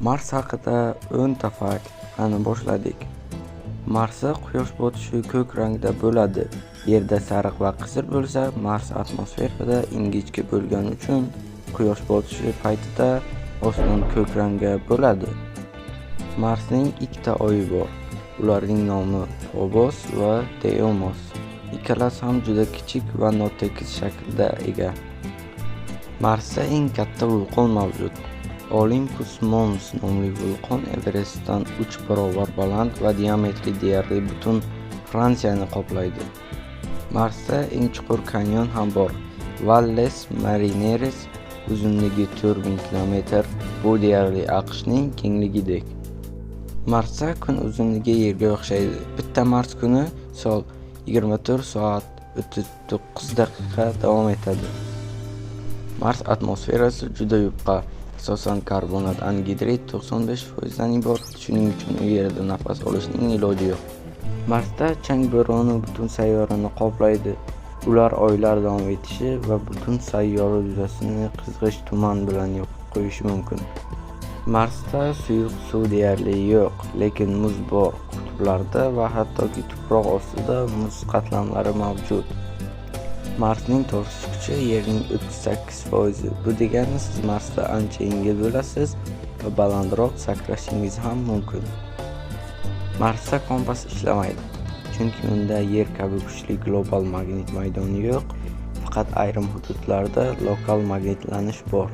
Mars haqida 10 ta fakt. Qani, boshladik. Marsda quyosh botishi ko'k rangda bo'ladi. Yerda sariq va qizil bo'lsa, Mars atmosferada ingichka bo'lgani uchun quyosh botishi paytida osmon ko'k rangga bo'ladi. Marsning ikkita oyi bor. Ularning nomi Fobos va Deimos. Ikkalasi ham juda kichik va notekis shaklga ega. Marsda eng katta vulqon mavjud. Olympus Mons nomli vulqon Everestdan 3 barobar baland va diametri deyarli butun Fransiyani qoplaydi. Marsda eng chuqur kanyon ham bor. Valles Marineris, uzunligi 4000 km, bu deyarli AQShning kengligidek. Marsda kun uzunligi Yerga o'xshaydi. Bitta Mars kuni sol 24 soat 39 daqiqa davom etadi. Mars atmosferasi juda yupqa, asosan karbonat angidrid 95% dan iborat, shuning uchun u yerda nafas olishning iloji yo'q. Marsda chang bo'roni butun sayyorani qoplaydi. Ular oylar davom etishi va butun sayyora yuzasini qizg'ish tuman bilan yopib qo'yishi mumkin. Marsda suyuq suv deyarli yo'q, lekin muz bor. Qutblarda va hattoki tuproq ostida muz qatlamlari mavjud. Marsning tortish kuchi Yerning 38%. Bu degani, siz Marsda ancha yengil bo'lasiz va balandroq sakrashingiz ham mumkin. Marsda kompas ishlamaydi, chunki unda Yer kabi kuchli global magnit maydoni yo'q, faqat ayrim hududlarda lokal magnitlanish bor.